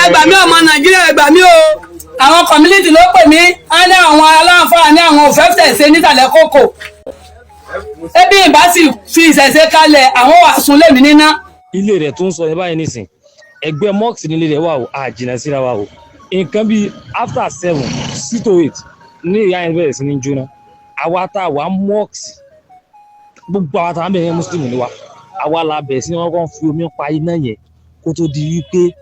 Ẹ gbà mí, ọmọ Nàìjíríà, ẹ gbà mí o. Àwọn community ló pè mí á ní àwọn aláǹfààní, àwọn ò fẹ́ ṣẹ̀ṣe nísàlẹ̀ kókò. Ebi ìbá sì fi ìṣẹ̀ṣe kalẹ̀, àwọn wà sùn lèmi níná. Ilé rẹ̀ tó ń sọ yẹn báyìí nísìn, ẹgbẹ́ mosque nílé rẹ̀ wà o, àjìnà síra wa o. Nǹkan bíi after 7, 6 to 8 ní ìyá yẹn bẹ̀rẹ̀ sí ní jóná. Àwa tá a wà mosque, gbogbo àwa tá a bẹ̀rẹ̀, Muslim ni wa, àwa la bẹ̀rẹ̀ sí ní wọ́n kàn fi omi pa iná yẹn kó tó di wípé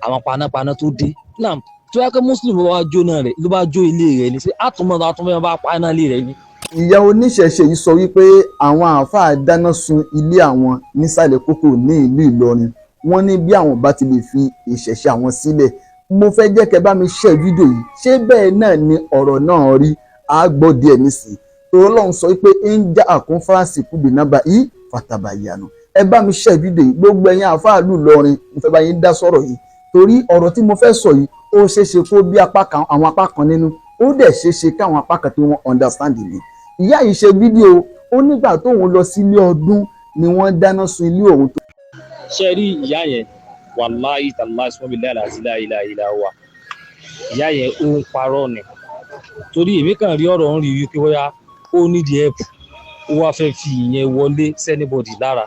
àwọn panápaná tó dé náà. Tó yẹ kó Muslim ló bá jóná rẹ̀, ló bá jó ilé rẹ̀ ní sí àtúmọ̀ àtúmọ̀ bá pa iná ilé rẹ̀ ni. Ìyá oníṣẹ̀ṣe yìí sọ wípé àwọn àáfàá dáná sun ilé àwọn nísàlẹ̀ kókò ní ìlú Ìlọrin. Wọ́n ní bí àwọn bá ti lè fi ìṣẹ̀ṣe àwọn sílẹ̀. Mo fẹ́ jẹ́ kẹ́ bá mi share fídíò yìí. Ṣé bẹ́ẹ̀ náà ni ọ̀rọ̀ náà rí? A gbọ́ díẹ̀ nísìnyí torí Ọlọ́run sọ wípé إن جاءكم فاسق بنبإ فتبينوا. Ẹ bá mi share fídíò yìí. Gbogbo ẹ̀yin àáfàá ìlú Ìlọrin, mo fẹ́ bá yín dá sọ̀rọ̀ yìí torí ọ̀rọ̀ tí mo fẹ́ sọ yìí, ó ṣeé ṣe kó bí apá kan àwọn apá kan nínú, ó dẹ̀ ṣeé ṣe káwọn apá kan tí wọ́n understand mi. Ìyá yìí ṣe fídíò, ó nígbà tóun lọ sílé ọdún ni wọ́n dáná sun ilé òun tó. Ṣe rí ìyá yẹn, wàláhì tàláhì sọ́mi láìláì láìláì láìláì wa, ìyá yẹn ó ń parọ́ ni, torí èmi kàn rí ọ̀rọ̀ ń rí wípé bóyá ó nídìí help, ó wá fẹ́ fi ìyẹn wọlé sí anybody lára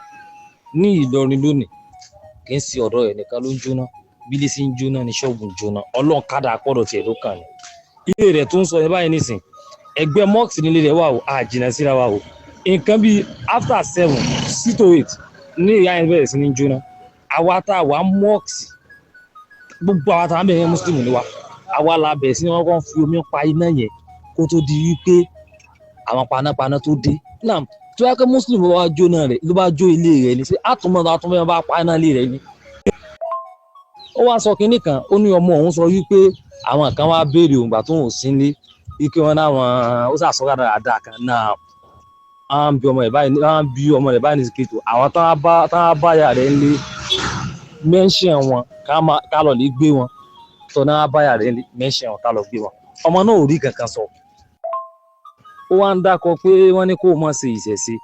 ní Ìlọrin lónìí. Kì í ṣe ọ̀dọ̀ ẹ̀ nìkan ló ń jóná. Bí ilé sí ń jóná ní ṣọ́ọ̀bù ń jóná. Ọlọ́run kádà pọ̀dọ̀ tiẹ̀ ló kàn ní. Ilé rẹ̀ tó ń sọ yẹn báyìí nísìn, ẹgbẹ́ mosque nílé rẹ̀ wà o, àjìnà síra wa o. Nǹkan bíi after 7, 6 to 8 ní ìyá yẹn bẹ̀rẹ̀ sí ní jóná. Àwa tá a wà mosque, gbogbo àwa tá a bẹ̀rẹ̀, Muslim ni wa, àwa la bẹ̀rẹ̀ sí ní wọ́n kàn fi omi pa iná yẹn kó tó di wípé àwọn panápaná tó dé náà. Tó yẹ kó Muslim ló bá jóná rẹ̀, ló bá jó ilé rẹ̀ ní sí àtúmọ̀ àtúmọ̀ bá pa iná ilé rẹ̀ ni. Ó wá sọ kinní kan, ó ní ọmọ òun sọ wípé àwọn kan wá béèrè òǹgbà tó ń sí nílé, wípé wọn náwọn ó sàsọ dáadáa kan náà. Wọ́n ń bi ọmọ rẹ̀ báyìí, wọ́n ń bi ọmọ rẹ̀ báyìí ní sikito àwọn táwọn bá yà rẹ̀ ń lé mention wọn, ká lọ lè gbé wọn tó náà bá yà rẹ̀ ń lé mention wọn, ká lọ gbé wọn. Ọmọ náà ò rí kankan sọ. Ó wá ń dákọ pé wọ́n ní kó o mọ̀ ṣe ìṣẹ̀ṣe,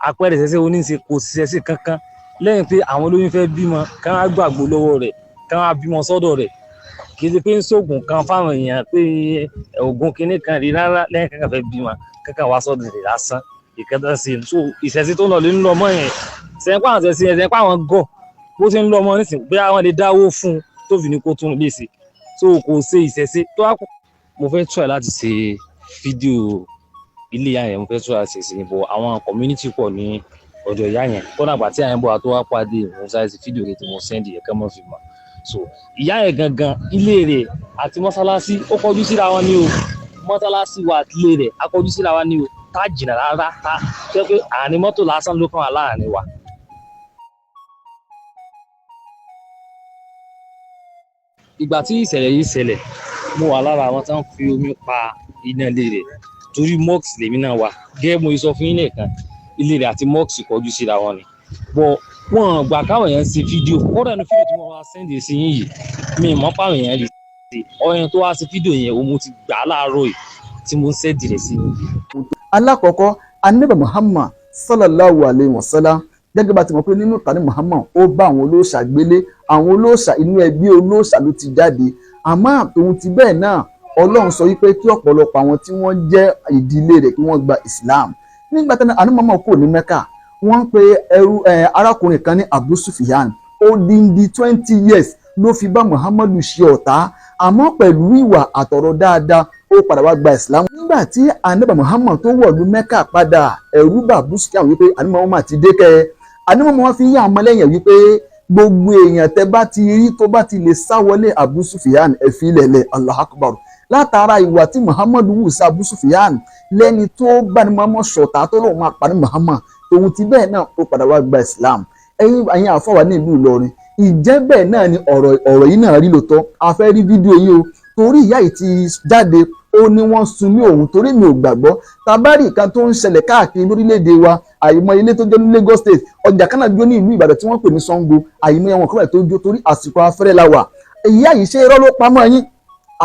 àpẹẹrẹ ìṣẹ̀ṣe oníṣe kò ṣiṣẹ́ kankan lẹ́yìn pé àwọn olóyún fẹ́ bímọ, ká wá gbàgbó lọ́wọ́ rẹ̀, ká wá bímọ sọ́dọ̀ rẹ̀. Kì í ṣe pé ń ṣoògùn kan fáwọn èèyàn pé oògùn kinní kan rí rárá, lẹ́yìn kankan fẹ́ bímọ kankan wá sọ́dọ̀ rẹ̀ lásán. Ìkẹta sí so ìṣẹ̀ṣe tó ń lọ lè ń lọ mọ́ yẹn sẹ́yìn pa àwọn ìṣẹ̀ṣe yẹn, sẹ́yìn pa àwọn gọ̀ bó ṣe ń lọ ọmọ nísìnyí, bóyá wọ́n lè dáwó fún un tó fi ní kó tún lè ṣe. So kò ṣe ìṣẹ̀ṣe tó wá. Mo fẹ́ try láti ṣe fídíò ilé ìyá yẹn, mo fẹ́ try láti ṣe bọ̀. Àwọn community pọ̀ ní ọ̀dọ̀ ìyá yẹn kọ́nà àgbà tí àyẹ̀bọ̀ àti wá pàdé. Mo sáré sí fídíò rẹ̀ tí mo send yẹn kẹ́ mọ́ fi mọ̀. So ìyá yẹn gangan, ilé rẹ̀ àti mọ́sálásí ó kọjú síra wọn ní o. Mọ́sálásí wa àti ilé rẹ̀ á kọjú síra wa ní o, tá jìnnà rárá, tá jẹ́ pé àárín mọ́tò lásán ló kàn wá láàrin wa. Ìgbà tí ìṣẹ̀lẹ̀ yìí ṣẹlẹ̀, mo wà lára àwọn tó ń fi omi pa iná ilé rẹ̀ torí mosque lèmi náà wà. Gẹ́gẹ́ mo sọ fún yín lẹ́ẹ̀kan, ilé rẹ̀ àti mosque kọjú síra wọn ni, bọ̀ wọ́n gbà káwọn èèyàn ṣe fídíò. Kódà ní fídíò tí wọ́n wá send sí yín yìí, mi mọ̀ páwọn èèyàn rí sí ọyàn tó wá sí fídíò yẹn, òun ti gbà á láàárọ̀ yìí tí mo ń send rẹ̀ sí yín. Alákọ̀ọ́kọ́, Ànábì Muhammad sallallahu alayhi wa sallam, gẹ́gẹ́ bá ti mọ̀ pé nínú ìtàn Muhammad, ó bá àwọn olóòṣà gbélé, àwọn olóòṣà, inú ẹbí olóòṣà ló ti jáde. Àmọ́ tòun ti bẹ́ẹ̀ náà, Ọlọ́run sọ wípé kí ọ̀pọ̀lọpọ̀ àwọn tí wọ́n jẹ́ ìdílé rẹ̀ kí wọ́n gba Islam. Nígbà tí Ànábì Muhammad kò ní Mẹ́kà, wọ́n ń pe ẹrú arákùnrin kan ní Abu Sufyan. Odindi 20 years ló fi bá Muhammadu ṣe ọ̀tá, àmọ́ pẹ̀lú ìwà àtọ̀rọ̀ dáadáa, ó padà wá gba Islam. Nígbà tí Ànábì Muhammad tó wọ̀lú Mẹ́kà padà, ẹ̀rù bà Abu Sufyan wípé Ànábì Muhammad ti dé kẹ́. Ànábì Muhammad fi yá àwọn ọmọlẹ́yìn wípé gbogbo èèyàn tẹ́ bá ti rí tó bá ti lè sá wọlé Abu Sufyan, ẹ fi lẹ̀lẹ̀. Allah akbar! Látara ìwà tí Muhammadu wù sí Abu Sufyan, lẹ́ni tó bá ní Muhammad ṣọ̀tá, tó lóun máa pa ní Muhammad, tòun ti bẹ́ẹ̀ náà, ó padà wá gba Islam. Ẹ̀yin àfọwà ní ìlú Ìlọrin, ìjẹ́ bẹ́ẹ̀ náà ni ọ̀rọ̀ yìí náà rí lóòótọ́? A fẹ́ rí fídíò yìí o, torí ìyá yìí ti jáde, ó ní wọ́n sun ní òun, torí mi ò gbàgbọ́ tabari nǹkan tó ń ṣẹlẹ̀ káàkiri lórílẹ̀‐èdè wa. Àìmọ̀ ilé tó jó ní Lagos State, ọjà kan náà jó ní ìlú Ìbàdàn tí wọ́n pè ní Ṣàngó, àìmọ̀ ẹ̀wọ̀n kọ́bẹ̀ tó jó, torí àsìkò afẹ́rẹ́ la wà. Ìyá yìí, ṣé irọ́ ló pamọ́ yín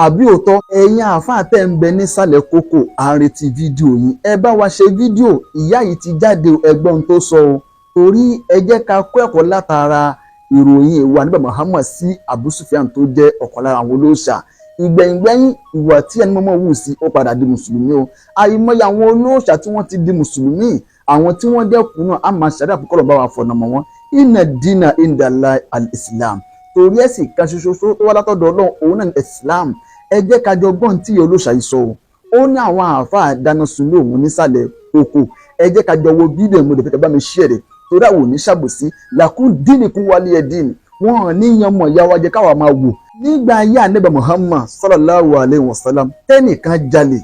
àbí òótọ́? Ẹ̀yin àáfàá tẹ́ ń bẹ nísàlẹ̀ kókò, à ń retí fídíò yín. Ẹ bá wa ṣe fídíò. Ìyá yìí ti jáde, ẹgbọ́n tó sọ o, torí ẹ jẹ́ ká kọ́ ẹ̀kọ́ látara. Ìròyìn ìwà nígbà Muhammad sí Abu Sufyan tó jẹ́ ọ̀kan lára àwọn olóòṣà. Ìgbẹ̀yìngbẹ̀yìn, ìwà tí ẹni mọ́mọ́ wù sí, ó padà di mùsùlùmí o. Àìmọye àwọn olóòṣà tí wọ́n ti di mùsùlùmí, àwọn tí wọ́n dẹ́kun náà á máa ṣàdá àfikọ́ bá wa fọ̀nà mọ́ wọn. Inna dina indala al-Islam, torí ẹ̀sìn kan ṣoṣo tó wá látọ̀dọ̀ Ọlọ́run, òun náà ní Islam. Ẹ jẹ́ ká jọ gbọ́n tí olóòṣà yìí sọ o. Ó ní àwọn àáfàá dáná sun lé òun nísàlẹ̀ oko. Ẹ jẹ́ ká jọ wo fídíò. Mo lè fẹ́ kẹ́ bá mi share rẹ̀, torí àwọn òní ṣàbòsí. Lakum dinukum waliya din. Wọn ní yan mọ̀ ìyá wa jẹ́ káwa máa wò. Nígbà ayé ànábì Muhammad sallallahu alayhi wa sallam, tẹ́nìkan jalè,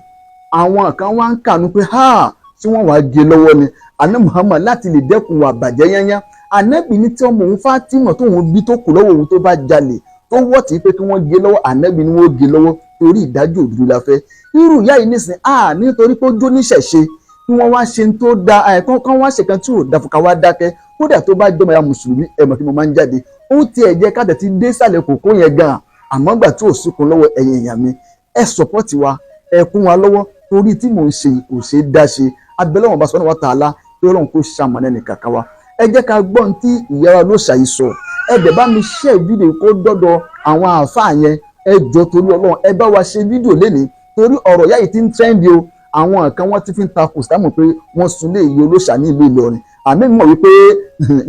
àwọn kan wá ń kànú pé ha, tí wọ́n wàá gé lọ́wọ́ ni. Ànábì Muhammad, láti lè dẹ́kun wà bàjẹ́ yányá, ànábì ní tí ọmọ òun Fátímọ̀ tóun bí tó kù lọ́wọ́ òun tó bá jalè tó wọ́ tí pé kí wọ́n gé lọ́wọ́, ànábì ni wọ́n gé lọ́wọ́, torí ìdájọ́ òdodo la fẹ́. Irú ìyá yìí nísìn á nítorí pé ó jó níṣẹ̀ṣe, kí wọ́n wá ṣe tó da ẹ̀ kán wá ṣe kan tí ò da fún ká wá dákẹ́. Kódà tó bá jọmọ ya mùsùlùmí, ẹ mọ̀ kí mo máa ń jáde, ó tiẹ̀ jẹ́ ká tẹ̀ ti dé sàlẹ̀ kòkó yẹn gan. Àmọ́ gbà tí ò síkun lọ́wọ́ ẹ̀yìn èèyàn mi, ẹ support wa, ẹ kún wa lọ́wọ́, torí tí mò ń ṣe kò ṣeé dá ṣe. Abẹ́lẹ́wọ̀n bá sọ́nà wa tààlà pé Ọlọ́run kò ṣàmọ̀nà ẹnì kàkà wa. Ẹ jẹ́ ká gbọ́n tí ìyá wa ló ṣàyí sọ. Ẹ dẹ̀ bá mi share fídíò kó dọ́dọ̀ àwọn àáfàá yẹn. Ẹ jọ, torí Ọlọ́run, ẹ bá wa ṣe fídíò lénìí, torí ọ̀rọ̀ ìyá yìí ti ń trend o. Àwọn kan wọ́n ti fi ń takò sámù pé wọ́n sunlé ìyá olóṣà ní ìlú Ìlọrin. Àmì mọ̀ wípé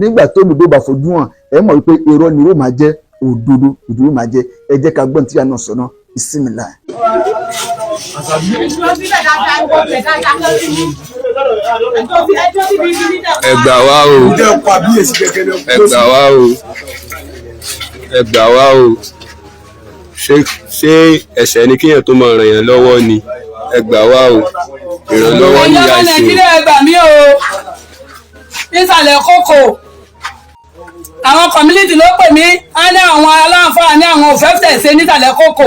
nígbà tó lùdó bá fojú hàn, ẹ mọ̀ wípé irọ́ ni ó máa jẹ́, òdodo òdodo máa jẹ́. Ẹ jẹ́ ká gbọ́n tí ìyá náà sọ náà. Ìsinmi láì. Ẹ gbà wá o, ẹ gbà wá o, ẹ gbà wá o. Ṣé ẹ̀ṣẹ̀ ni kéèyàn tó máa ràn yàn lọ́wọ́ ni? Ẹ gbà wá o, ìrànlọ́wọ́ Ẹ̀yin ni ọmọ ìyá ìṣe o. Nàìjíríà, ẹ gbà mí o. Nísàlẹ̀ kókò, àwọn community ló pè mí á ní àwọn aláǹfààní àwọn òfẹ́ ṣẹ̀ṣẹ̀ nísàlẹ̀ kókò.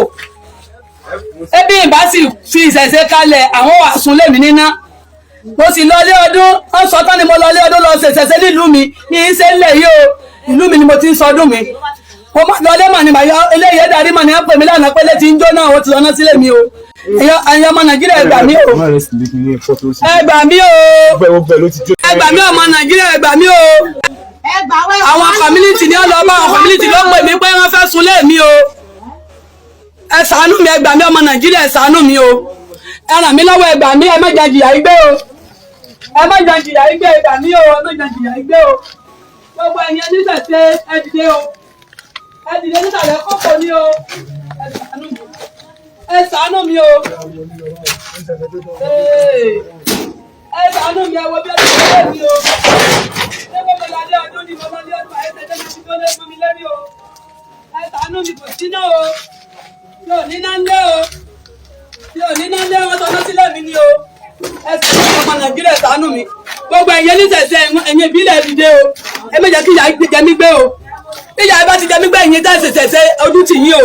Ebi ìbá sì fi ìṣẹ̀ṣe kalẹ̀, àwọn wà sùn lèmi níná. Mo sì lọ ilé ọdún, wọ́n sọ tán ni mo lọ ilé ọdún lọ ṣẹ̀ṣẹ̀ nílùú mi ní í ṣe ńlẹ̀ yìí o. Ìlú mi ni mo ti ń sọdún mi. Mo máa lọ ilé mà ní màá eléyìí darí mà ní wọ́n pè mí lánàá pé létí ń jóná, ó ti lọ́nà sílé mi o. Ẹ̀yin ọmọ Nàìjíríà, ẹ gbà mí o, ẹ gbà mí o, ẹ gbà mí. Ọmọ Nàìjíríà, ẹ gbà mí o. Àwọn community ní ọlọ́ba, àwọn community ló pè mí pé wọ́n fẹ́ sunlé mi o. Ẹ ṣàánú mi, ẹ gbà mí. Ọmọ Nàìjíríà, ẹ ṣàánú mi o, ẹ ràn mí lọ́wọ́, ẹ gbà mí. Ẹ má jẹ́ jìyà igbé o, ẹ má jẹ́ jìyà igbé. Ẹ gbà mí o, ẹ má jẹ́ jìyà igbé o. Gbogbo ẹ̀yin oníṣẹ̀ṣe, ẹ dìde o, ẹ dìde. Nísàlẹ̀ kókò ní o. Ẹ ṣàánú mi, ẹ ṣàánú mi o. Ee, ẹ ṣàánú mi. Ẹ wo bí ẹ ti ṣe mi o. Ṣé gbogbo ìlànà ọdún ni mo lọ ní ọdún àyẹ̀tẹ̀ tó ti tó lé fún mi lẹ́rí o? Ẹ ṣàánú mi, kò sí náà o. Mi ò ní náà ń lé o, mi ò ní náà ń lé. Wọn tọ́jú sílẹ̀ mi ni o. Ẹ ṣàánú mi, ọmọ Nàìjíríà, ẹ ṣàánú mi. Gbogbo ẹ̀yin oníṣẹ̀ṣe, ẹ̀yin ìbílẹ̀, ẹ dìde o. Ẹ má jẹ́ kí ìyà jẹ mí gbé o. Bí ìyà bá ti jẹ mí gbé, ẹ̀yin tẹ́ ṣẹ̀ṣẹ̀ ojú tì yín o.